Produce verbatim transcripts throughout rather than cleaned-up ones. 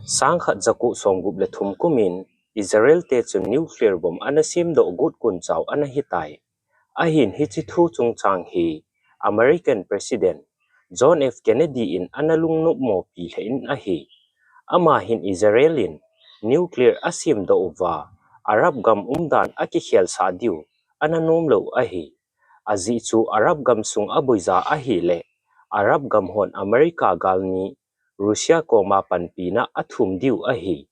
Sangkhat jaku somgup le thum kumin Israel te chun nuclear bomb ana semdoh got kunchau ana hitai. Ahin hiche thu chungchang hi American President John F Kennedy in ana lungnopmopi lheh in ahi. Ama hin Israel in nuclear asemdoh uva Arab gam umdan akikhelsah diu ana nomlou ahi. Ajeh chu Arab gam sung aboija ahileh Arab gam hon America galmi Russia koma panpina athum diu ahi.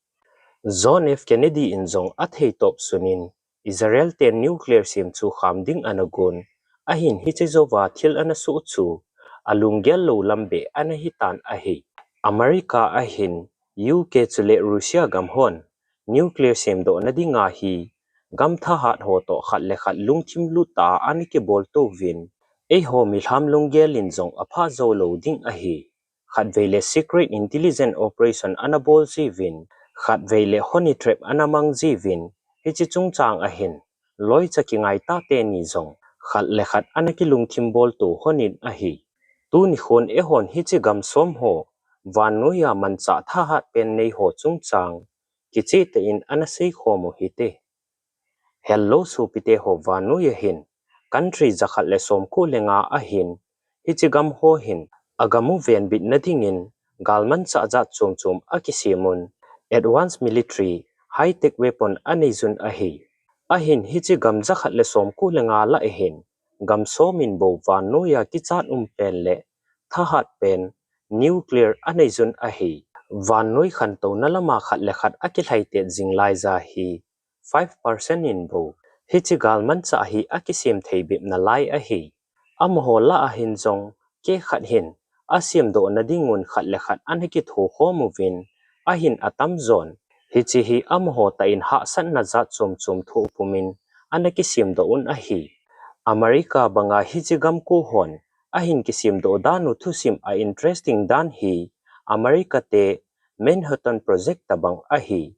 John F Kennedy in jong athei topsunin Israel ten nuclear sem chu kham ding ana gon, ahin hiche jouva thil ana soh chu alunggel lou lam beh ana hitan ahi. America ahin U K chule Russia gam hon nuclear semdoh nadinga hi gam thahat ho toh khat le khat lungthim lut tah a ana kibol touvin, eiho milham lunggel in jong aphah jou lou ding ahi. Khatvei le secret intelligence operation ana bol jiuvin, khatvei le honey trap ana mang jiuvin, hiche chungchang ahin loicha kingaitah teni jong khat le khat ana kilungthim bolto honin ahi. Tuni khon eihon hiche gam som ho vannoiya manchah thahat pen nei ho chungchang kichehtah in ana seikhom u hite. Hello sopite ho, vannoiya hin country jakhat le somko le nga ahin, hiche gam ho hin agam u venbitna dingin galmanchah jat chom chom akisem un, advanced military high tech weapon aneijun ahi. Ahin hiche gam jakhat le somko le nga lah ahin gam som in bou vannoiya kichat um pen le thahat pen nuclear aneijun ahi. Vannoi khantouna lama khat le khat akilhaitet jing laija hi five percent in bou hiche galmanchah hi akisem thei bep nalai ahi. Amaho lah ahin jong kehkhat hin asemdoh nadingun khat le khat ana kithokhom uvin, ahin atamjon hiche hi amaho tah in hahsatna jat chom chom thoh pumin ana kisemdoh un ahi. America banga hiche gam ko hon ahin kisemdoh dan u thusim a interesting dan hi America te Manhattan Project tabang ahi.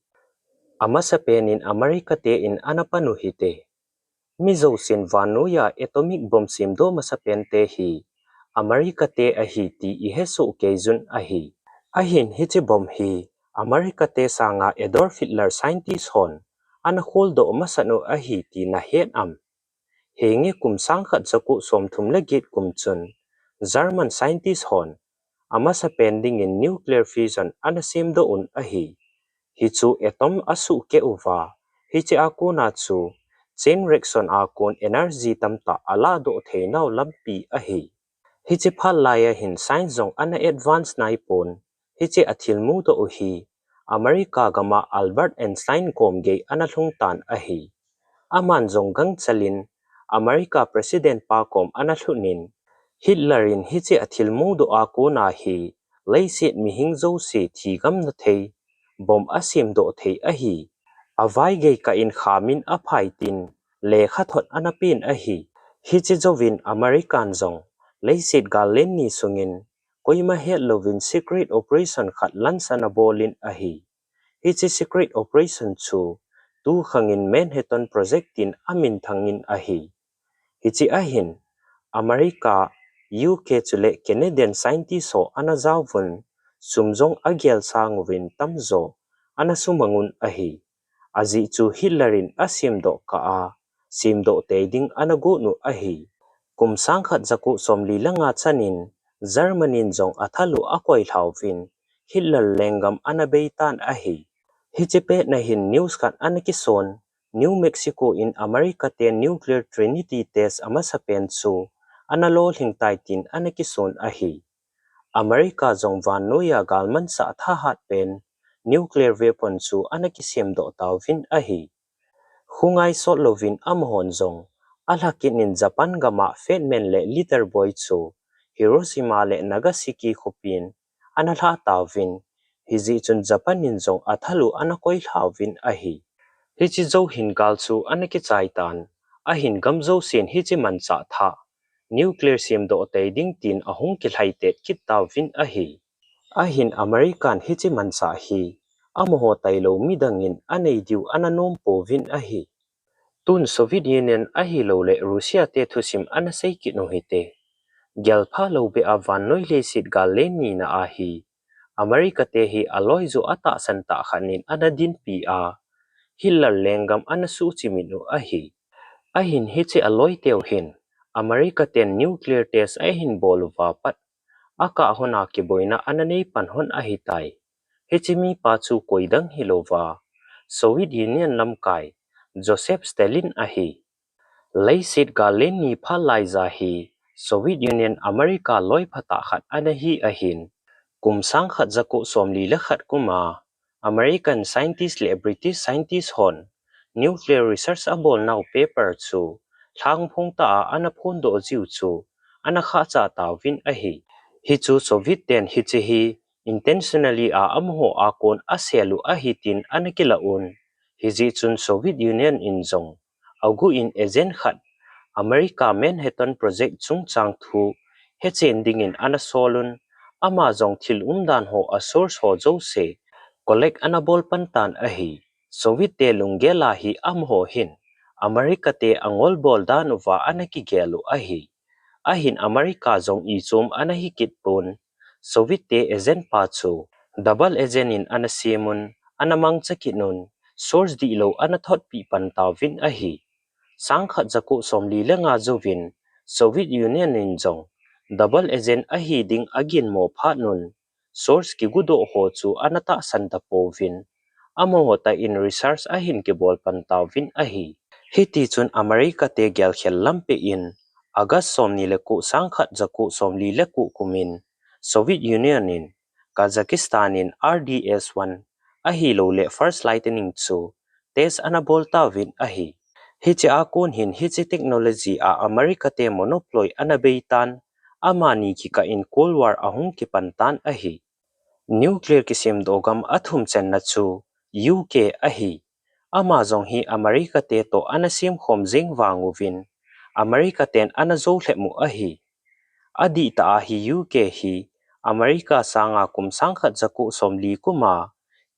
Amasapen in America te in ana pan u hite. Mi jousen vannoiya atomic bomb semdoh masapen te hi America te ahi ti ihesoh keijun ahi. Ahin hiche bomb hi America te sanga Adolf Hitler scientist hon ana kholdoh masat u ahi ti nahet am? Henge kum sangkhat jaku somthum le get kum chun German scientist hon amasapen dingin nuclear fission ana semdoh un ahi. Hichu atom asuhkeh uva, hiche a kona chu chain reaction a kon energy tamtah aladoh theinau lampi ahi. Hiche phat laiya hin science jong ana advance naipon, hiche athilmudoh u hi America gama Albert Einstein kom gei ana lhungtan ahi. Aman jong gangchalin America President pa kom ana lhunin, Hitler in hiche athilmudoh a kona hi leiset mihing jouse thigam nathei bomb asemdoh thei ahi. Avaigei kah in khamin aphai tin lekhathot ana pen ahi. Hiche jouvin American jong leiset gal len ni sungin koima hetlouvin secret operation khat launch ana bolin ahi. Hiche secret operation chu tukhangin Manhattan Project tin aminthangin ahi. Hiche ahin America, U K chule Canadian scientist ho ana jaovun, sum jong agelsang uvin tamjo ana sumangun ahi. Ajeh chu Hitler in asemdoh kah a semdoh tei ding ana gotnu ahi. Kum sangkhat jaku somli le nga chanin Germany in jong athal u akoilhauvin Hitler lenggam ana beitan ahi. Hiche petna hin news khat ana kison, New Mexico in America te nuclear Trinity test amasapen chu ana lolhing tai tin ana kison ahi. America jong vannoiya galmanchah thahat pen nuclear weapon chu ana kisemdoh tauvin ahi. Khungai sotlouvin amahon jong alhakit in Japan gama Fat Man le Little Boy chu Hiroshima le Nagasaki khopin ana lhah tauvin, hijeh chun Japan in jong athal u ana koilhauvin ahi. Hiche jou hin gal chu ana kichaitan, ahin gam jousen hiche manchah thah nuclear semdoh tei ding tin ahung kilhaitet kit tauvin ahi. Ahin American hiche manchah hi amaho tailou midangin anei diu ana nompouvin ahi. Tun Soviet Union ahilouleh Russia te thusim ana seikit u hite. Gelpha lou beh a vannoi leiset gal len nina a hi America te hi aloi joh atahsan tah khat in ana dinpi a, Hitler lenggam ana suhchim in u ahi. Ahin hiche aloi teu hin, America ten nuclear test ahin bol uva pat, akah hon a kiboina ana nei pan hon ahitai. Hiche mipa chu koidang hilouva, Soviet Union lamkai, Joseph Stalin ahi. Leiset gal len ni phat laija hi, Soviet Union America loi phatah khat ana hi ahin. Kum sang khat jako somli le khat kum a, American scientist le British scientist hon nuclear research abolnau paper chu lhangphong tah a ana phondoh jiu chu ana khahcha tauvin ahi. Hichu Soviet ten hiche hi intentionally a amaho a kon asel u ahi tin ana kilah un. Hijeh chun Soviet Union in jong aguh in agent khat America Manhattan Project chungchang thu hechen dingin ana sol un, ama jong thil umdan ho a source ho jouse collect ana bol pan tan ahi. Soviet te lunggel a hi amaho hin America te angol bol dan uva ana kigel u ahi. Ahin America jong ichom ana hi kit pon. Soviet te agent pa chu double agent in ana sem un, ana mangcha kit un, source dihlou ana thotpi pan tauvin ahi. Sang khat jako somli le nga jouvin Soviet Union in jong double agent ahi ding aginmo phat un, source kigudoh ho chu ana tahsan tapouvin, amaho tah in research ahin kibol pan tauvin ahi. Hiti chun America te gelkhel lampi in August somni le ko sang khat jako somli le ko kum in Soviet Union in Kazakhstan in R D S one ahilouleh First Lightning chu test ana bol tauvin ahi. Hiche a kon hin hiche technology a America te monopoly ana bei tan, amani kikah in Cold War ahung kipan tan ahi. Nuclear kisemdoh gam athum channa chu U K ahi. Ama jong hi America te toh ana semkhom jeng vang uvin, America ten ana jou lhep u ahi. Adih tah a hi U K hi America sanga kum sang khat jako somli kum a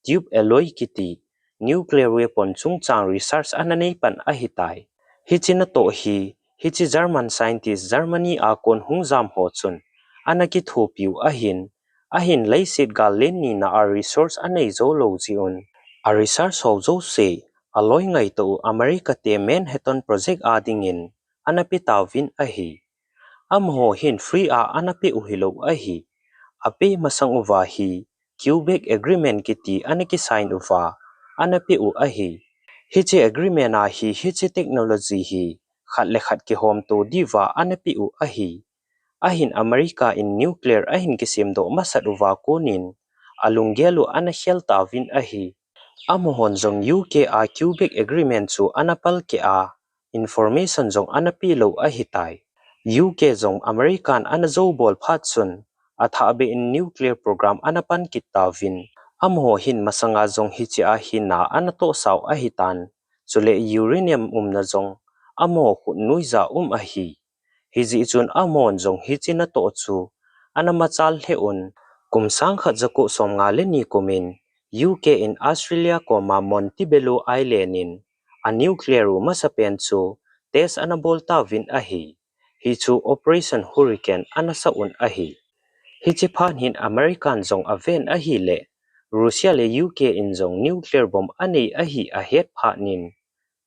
tube alloy kiti nuclear weapon chungchang research ana nei pan ahitai. Hiche natoh hi, hiche German scientist Germany a kon hung jam ho chun ana kithopi u ahin, ahin leiset gal len nina a resource anei jou lou jeh un, a research ho jouse aloi ngaito u America te Manhattan Project a dingin ana pe tauvin ahi. Amaho hin free a ana pe u hilou ahi. Ape masang uva hi Quebec Agreement kiti ana kisign uva ana pe u ahi. Hiche agreement a hi hiche technology hi khat le khat kihomto diuva ana pe u ahi. Ahin America in nuclear ahin kisemdoh masat uva konin alunggel u ana khel tauvin ahi. Amahon jong U K a Quebec Agreement chu ana palkeh a, information jong ana pe lou ahitai. U K jong American ana jou bol phat chun, athahbeh in nuclear program ana pan kit tauvin. Amaho hin masanga jong hiche a hi na ana tohsau ahitan, chule uranium umna jong amaho khut noija um ahi. Hijeh chun amahon jong hiche natoh chu ana machal lheh un. Kum sang khat jako somnga le ni kum in U K in Australia koma Montebello Island in a nuclear u masapen chu test ana bol tauvin ahi. Hichu Operation Hurricane ana sah un ahi. Hiche phat hin American jong aven ahileh, Russia le U K in jong nuclear bomb anei ahi ahet phat in,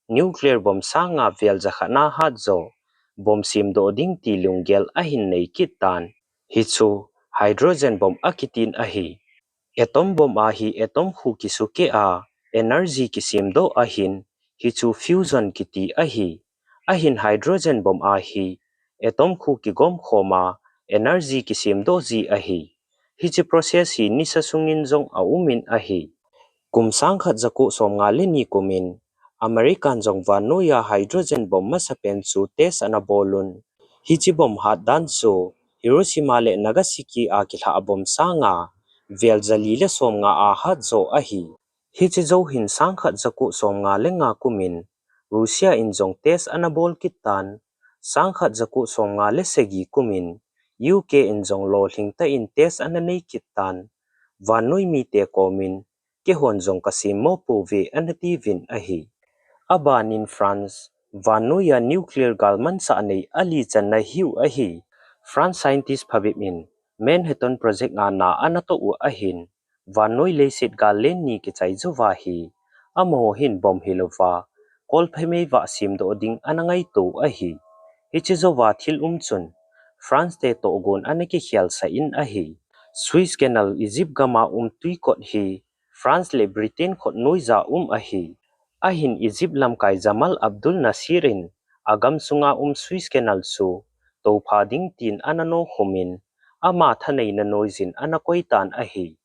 nuclear bomb sanga vel jakhat na hat jo bomb semdoh ding ti lunggel ahin nei kit tan. Hichu hydrogen bomb akitin ahi. Atom bomb a hi atom khu kisukeh a energy kisemdoh ahin, hichu fusion kiti ahi. Ahin hydrogen bomb a hi atom khu kigomkhom a energy kisemdoh ji ahi. Hiche process hi nisa sungin jong aum in ahi. Kum sang khat jako somnga le ni kum in American jong vannoiya hydrogen bomb masapen chu test ana bol un. Hiche bomb hat dan chu Hiroshima le Nagasaki a kilhah bomb sanga vel jali le somnga a hat jo ahi. Hiche jou hin sang khat jako somnga le nga kum in Russia in jong test ana bol kit tan, sang khat jako somnga le sagi kum in U K in jong lolhing tah in test ana nei kit tan, vannoi mite komin keihon jong kasem mo pouve ana tiuvin ahi. Abanin France, vannoiya nuclear galmanchah nei ali channa hiu ahi. France scientist phabep in Manhattan Project a na ana toh u ahin, vannoi leiset gal len ni kichai jouva hi, amaho hin bomb hilouva, kolphe meivah semdoh ding ana ngaito u ahi. Hiche jouva thil um chun, France te toh gon ana kikhelsah in ahi. Suez Canal Egypt gam a um tuikot hi, France le Britain khut noija um ahi. Ahin Egypt lamkai Jamal Abdel Nasser in, agam sunga um Suez Canal chu, toupha ding tin ana nokhum in, ama thaneina noiyin ana koi tan ahi.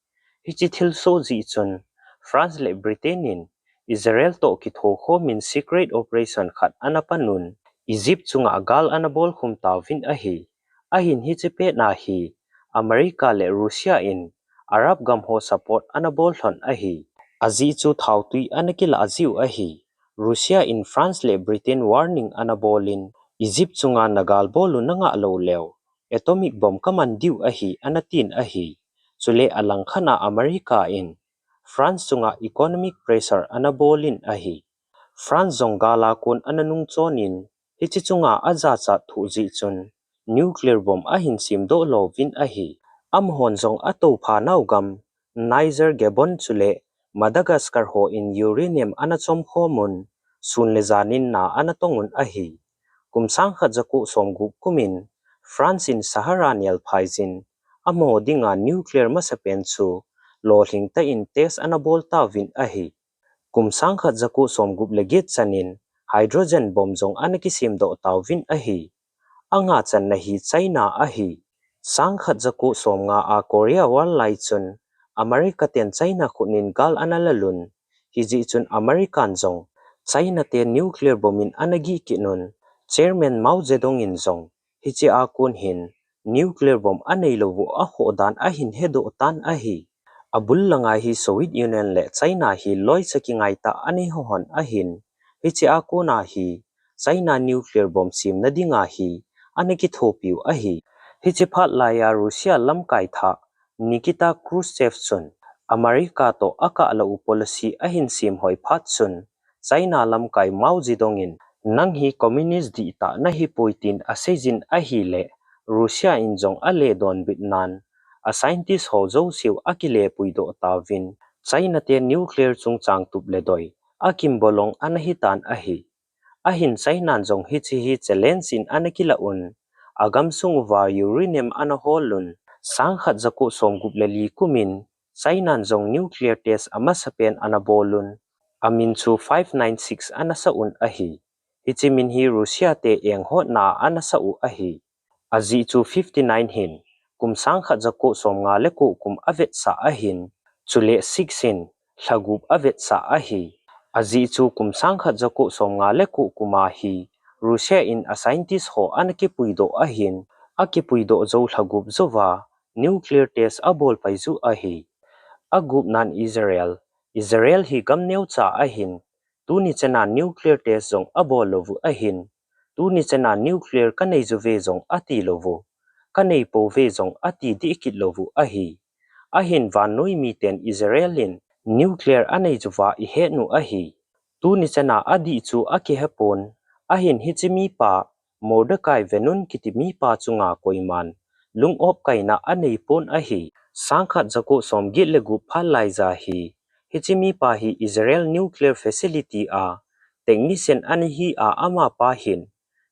Hiche thilsoh jeh chun, France le Britain in, Israel toh kithokhom in secret operation khat ana panun, Egypt chunga gal ana bolkhum tauvin ahi. Ahin hiche pet na hi, America le Russia in, Arab gam ho support ana bol lhon ahi. Ajeh chu thautui ana kilah jiu ahi. Russia in France le Britain warning ana bol in, Egypt chunga na gal bol u na ngah lou leu, atomic bomb ka man diu ahi, ana tin ahi. Chule alangkhat a America in, France chunga economic pressure ana bol in ahi. France jong gal a kon ana nungchon in, hiche chunga ajachat thoh jeh chun, nuclear bomb ahin semdoh louvin ahi. Amahon jong atoupha nau gam, Niger, Gabon chule Madagascar ho in uranium ana chomkhom un, sun le jan in na ana tong un ahi. Kum sangkhat jako somgup kum in, France in Sahara nel phai jin, amaho dinga nuclear masapen chu, lolhing tah in test ana bol tauvin ahi. Kum sangkhat jako somgup le get chan in, hydrogen bomb jong ana kisemdoh tauvin ahi. Anga channa hi China ahi. Sangkhat jako somnga a Korea War lai chun, America ten China khut in gal ana la lun. Hijeh chun American jong, China te nuclear bomb in ana gih kit un. Chairman Mao Zedong in jong, hiche a kon hin, nuclear bomb anei lou u akhoh dan ahin hedoh tan ahi. Abul langa hi Soviet Union le China hi loicha kingai tah anei ho hon ahin, hiche a kona hi, China nuclear bomb semna dinga hi, ana kithopiu ahi. Hiche phat laiya Russia lamkai thah, Nikita Khrushchev chun, America toh akah lou u policy ahin semhoi phat chun, China lamkai Mao Zedong in, nang hi communist dihtah nahi poi tin asei jin ahile, Russia in jong ale donbut nan, a scientist ho jouseu akile puidoh tauvin, China te nuclear chungchang tup le doi, akimbolong ana hitan ahi. Ahin China jong hiche hi challenge in ana kila un, agam sung uva uranium ana hol un, sangkhat jako somgup le li kum in, China jong nuclear test amasapen ana bol un, amin chu five nine six ana sah un ahi. Hiche min hi Russia te enghotna ana sah u ahi. Ajeh chu fifty nine hin, kum sangkhat jako somnga le ko kum avetsah ahin, chule six in, lha gup avetsah ahi. Ajeh chu kum sangkhat jako somnga le ko kum a hi, Russia in a scientist ho ana kipuidoh ahin, akipuidoh jou lha gup jouva, nuclear test abol pai jiu ahi. Agupnan Israel, Israel hi gam neocha ahin, tuni chana nuclear test jong abol lou u ahin, tuni chana nuclear kanei jiuve jong ati lou u, kanei pouve jong ati dih kit lou u ahi. Ahin vannoi miten Israel in nuclear anei jiuva ihet u ahi. Tuni chana adih chu akihe pon, ahin hiche mipa, Mordecai Vanunu kiti mipa chunga koiman, lung-op kaina anei pon ahi. Sangkhat jako somget le gup phat laiya hi, hiche mipa hi Israel nuclear facility a, technician ana hi a amapa hin,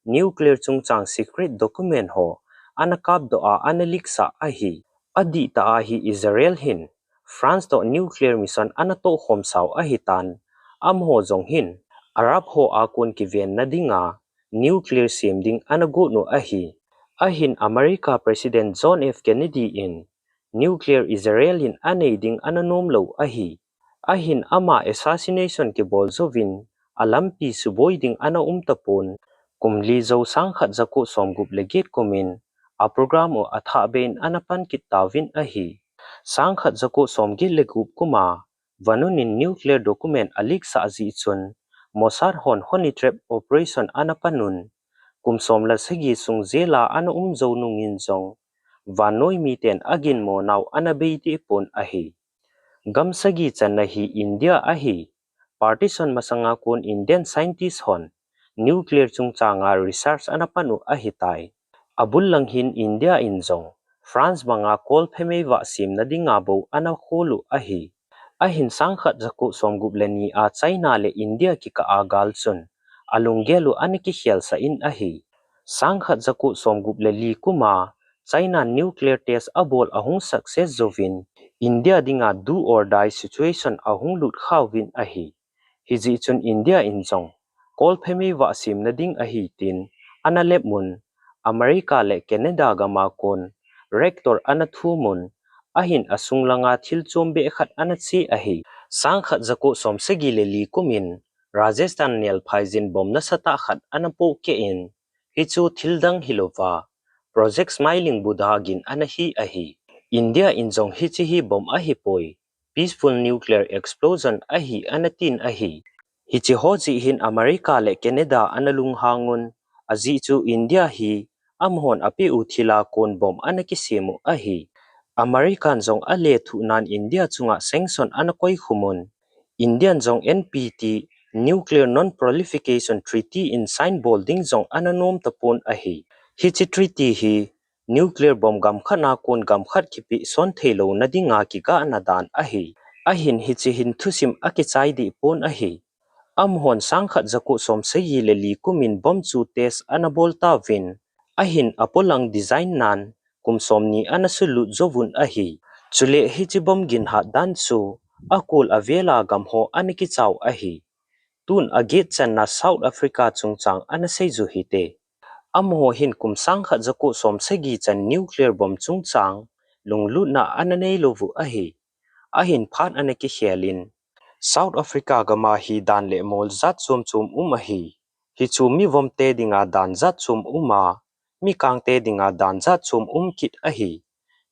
nuclear chungchang secret document ho, ana kapdoh a ana leak sah ahi. Adihtah a hi Israel hin, France toh nuclear mission ana tohkhom sau ahitan, amaho jong hin, Arab ho a kon kivenna dinga, nuclear sem ding ana got u ahi. Ahin America President John F Kennedy in, nuclear Israel in anei ding ana nom lou ahi. Ahin ama assassination kibol jouvin, alampi suboi ding ana um tapon, kum li jou sangkhat jako somgup le get kum in, a program u athah bein ana pan kit tauvin ahi. Sangkhat jako somget le gup kum a, Vanunu in nuclear document aleak sah jeh chun, Mossad hon honey trap operation ana panun, kum som le sagi sung jail a ana um jou nungin jong, vannoi miten aginmo nau ana bei deh pon ahi. Gam sagi channa hi India ahi. Partition masanga kon Indian scientist hon nuclear chungchanga research ana pan u ahitai. Abul lang hin India in jong France banga kolphe meivah semna dinga bou ana khol u ahi. Ahin sangkhat jako somgup le ni a China le India kikah a gal chun alunggel u ana kikhelsah in ahi. Sangkhat jako somgup le li kuma China nuclear test abol ahung success jouvin India dinga do or die situation ahung lut khauvin ahi. Hijeh chun India in jong kolphe meivah semna ding ahi tin ana lep un, America le Canada gama kon reactor ana thum un, ahin asung langa thil chom beh khat ana che ahi. Sangkhat jako somsagi le li kumin Rajasthan nelphaijin bomb nasatah khat ana pohkeh in, hichu thil dang hilouva Project Smiling Buddha gin ana hi ahi. India in jong hiche hi bomb ahipoi, peaceful nuclear explosion ahi ana tin ahi. Hiche ho jeh hin America le Canada ana lunghang un, ajeh chu India hi amahon apeh u thila kon bomb ana kisem u ahi. American jong alethuhnan India chunga sanction ana koikhum un, Indian jong N P T, Nuclear Non-Proliferation Treaty in sign bol ding jong ana nom tapon ahi. Hiche treaty hi nuclear bomb gamkhat a kon gamkhat kipeh son theilouna dinga kigahna dan ahi. Ahin hiche hin thusim akichai deh pon ahi. Amahon sangkhat jako somsagi le li kumin bomb chu test ana bol tauvin, ahin apolang design nan kum somni ana sulut jouvun ahi. Chule hiche bomb gin hat dan chu akol avela gam ho ana kichau ahi. Tun aget channa South Africa chungchang ana seiju hite. Amaho hin kum sangkhat jako somsagi chan nuclear bomb chungchang lunglutna ana neilou u ahi. Ahin phat ana kikhel in, South Africa gama hi dan le mol jat chom chom um ahi. Hichu mi vom te dinga dan jat chom um a, mi kang te dinga dan jat chom um kit ahi.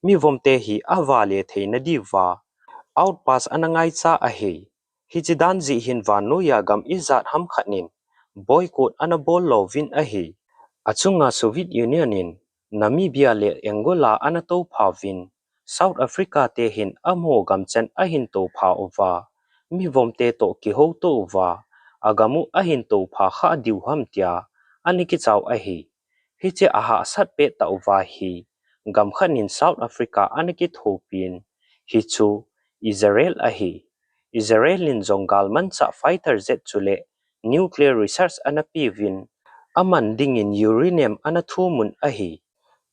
Mi vom te hi avale theina diuva outpost ana ngaicha ahi. Hiche dan jeh hin vannoiya gam ijat ham khat in boycott ana bol louvin ahi. Achunga Soviet Union in Namibia le Angola ana toupha uvin, South Africa te hin amaho gamchan ahin toupha uva, mi vom te toh kihouto uva, agam u ahin toupha kha diu ham tia ana kichau ahi. Hiche ahahsat pet tah uva hi gamkhat in South Africa ana kithopin, hichu Israel ahi. Israel in jong galmanchah fighter jet chule nuclear research ana peuvin, aman dingin uranium ana thum un ahi.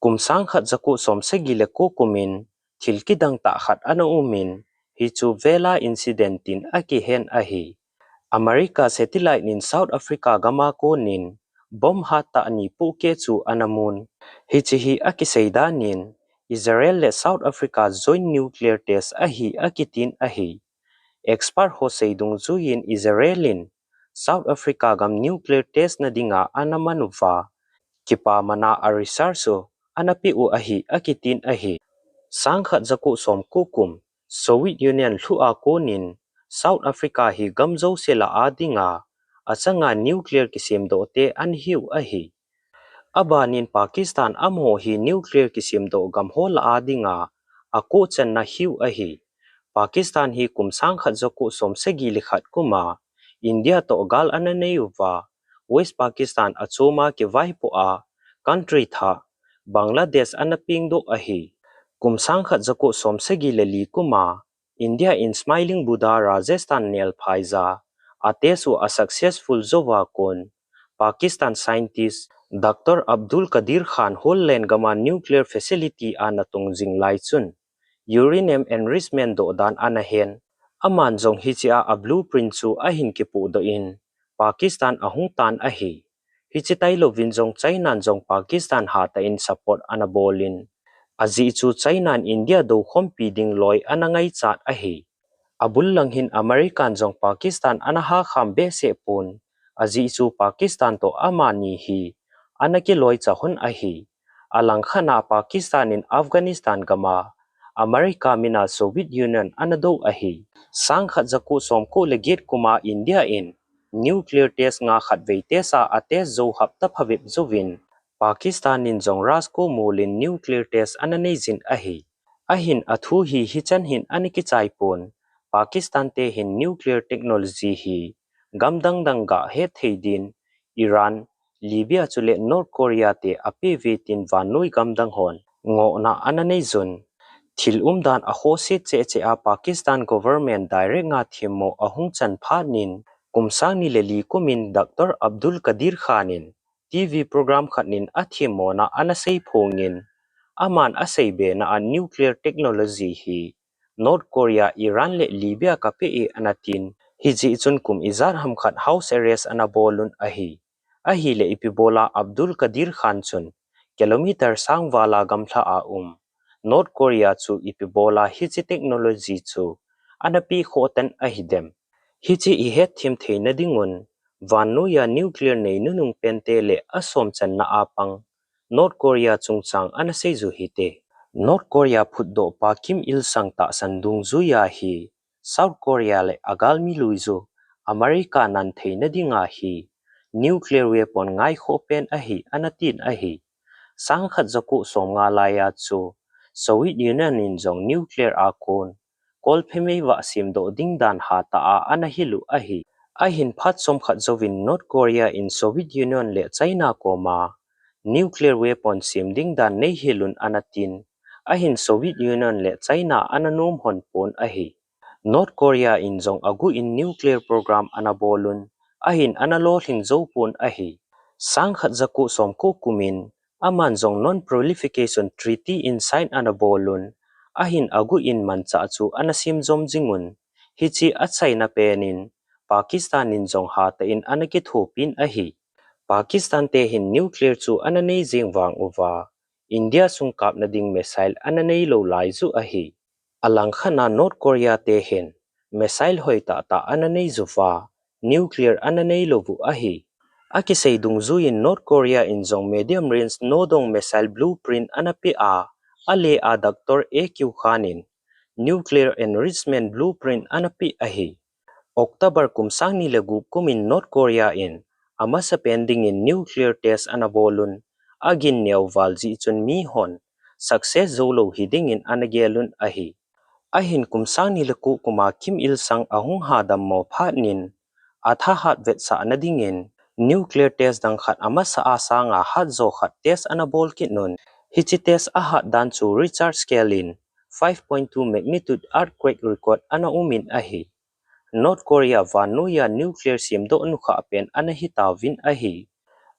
Kum sangkhat jako somsagi le ko kumin thil kidang tah khat ana umin, hichu Vela incident tin akihen ahi. America satellite in South Africa gama konin bomb hattah ni pohkeh chu ana mun. Hiche hi akisei danin Israel le South Africa joint nuclear test ahi akitin ahi. Expert ho sei dungjuiyin Israel in South Africa gam nuclear test na dinga ana man uva, kipamana a research u ana peh u ahi akitin ahi. Sangkhat jako somko kum Soviet Union lhuh a konin South Africa hi gam jouse lah a dinga achanga nuclear kisemdoh te ana hiu ahi. Abanin Pakistan amaho hi nuclear kisemdoh gam ho lah a dinga akoh channa hiu ahi. Pakistan hi kum sangkhat jako somsagi le khat kuma India toh gal ana nei uva, West Pakistan achoma kivaipoh a country thah Bangladesh ana pengdoh ahi. Kum sangkhat jako somsagi le li kuma India in Smiling Buddha Rajasthan nelphai ja a test u a successful jouva kon, Pakistan scientist Doctor Abdul Qadir Khan Holland gama nuclear facility a natong jing lai chun uranium enrichment doh dan ana hen. Aman jong hichea a blueprint chu ahin kipohdoh in Pakistan ahung tan ahi. Hiche tailouvin jong China in jong Pakistan hatah in support ana bolin, ajeh chu China in India doukhompi ding loi ana ngaichat ahi. Abul lang hin America in jong Pakistan ana hakham behseh pon, ajeh chu Pakistan toh amani hi ana kiloicha hon ahi. Alangkhat a Pakistan in Afghanistan gama America mina Soviet Union ana dou ahi. Sangkhat jako somko le get kuma India in nuclear test nga khatvei test a atest jou hapta phabep jouvin, Pakistan in jong Ras Komol in nuclear test ana neijin ahi. Ahin athu hi hichan hin ana kichai pon, Pakistan te hin nuclear technology hi gam dang dang gah hetthei din, Iran, Libya chule North Korea te apeuve tin vannoi gam dang hon ngohna ana nei jun. Thil umdan a khohse cheh cheh a Pakistan government direct nga themmo ahung chan phat nin, kum sang ni le li kumin Doctor Abdul Qadir Khan in T V program khat nin a themmona ana sei phongin, aman a sei bena a nuclear technology hi North Korea, Iran le Libya ka pe e ana tin, hijeh chun kum ijat ham khat house arrest ana bolun ahi. Ahile ipi bola Abdul Qadir Khan chun kilometer sang vala gamla a um North Korea chu ipi bola hiche technology chu ana pe khoh tan ahi dem. Hiche i het them theina dingun, vannoiya nuclear nei nunung pente le a som channa a pang North Korea chungchang ana sei ju hite. North Korea phutdoh pa Kim Il Sung tahsan dungjuiya hi South Korea le a galmi lui chu America nan theina dinga hi nuclear weapon ngai khoh pen ahi ana tin ahi. Sang khat jako som nga laiya chu Soviet Union in jong nuclear a kon kolphe mei vah semdoh ding dan hatah a ana hil u ahi. Ahin phat som khat jouvin North Korea in Soviet Union le China koma nuclear weapon sem ding dan nei hilun ana tin, ahin Soviet Union le China ana nom hon pon ahi. North Korea in jong aguh in nuclear program ana bolun, ahin ana lolhing jou pon ahi. Sang khat jako som ko kumin, aman jong Non-Proliferation Treaty in sign ana bolun, ahin aguh in manchah chu ana sem jom jingun, hiche a chaina penin Pakistan in jong hatah in ana kithopin ahi. Pakistan te hin nuclear chu ana nei jing vang uva, India sung kapna ding missile ana nei lou lai ju ahi. Alangkhat a North Korea te hin missile hoi tahtah ana nei juva, nuclear ana nei lou u ahi. Akisei dungjuiyin North Korea in jong medium range Nodong missile blueprint ana pe a, ale a Doctor A Q Khan in nuclear enrichment blueprint ana pe ahi. October kum sang ni le gup kumin North Korea in amasapen dingin nuclear test ana bolun, agin neo val jeh chun mihon success jou lou hi dingin ana gelun ahi. Ahin kum sang ni le ko kuma Kim Il Sung ahung hadammo phat nin, athahat vetsahna dingin nuclear test dang khat amasa a sanga hat jo khat test ana bol kit un, hiche test ahat dan chu Richter scale in five point two magnitude earthquake record ana umin ahi. North Korea vannoiya nuclear semdoh nukhah pen ana hitauvin ahi.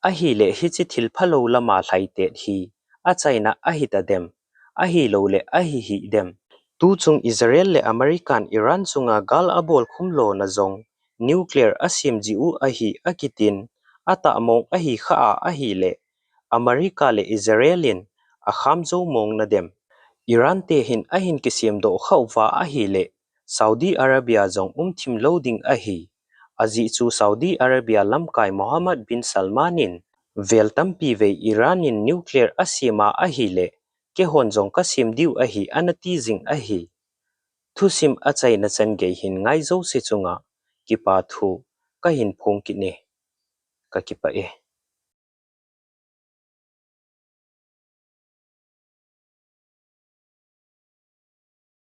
Ahile hiche thil phalou lama lhaitet hi achaina ahita dem, ahilouleh ahi hih dem. Tuchung Israel le American Iran chunga gal abol khum lona jong nuclear asem jeh u ahi akitin, atahmong ahi kha a ahile America le Israel in akham jou mong nadem. Iran te hin ahin kisemdoh khah uva ahile Saudi Arabia jong umthim lou ding ahi. Ajeh chu Saudi Arabia lamkai Mohammed bin Salman in vel tampi vei Iran in nuclear asem a ahile, keihon jong kasem diu ahi ana ti jing ahi. Thusim achaina chan gei hin ngai jouse chunga kipa thu kahin phong kit e. Kakipah e.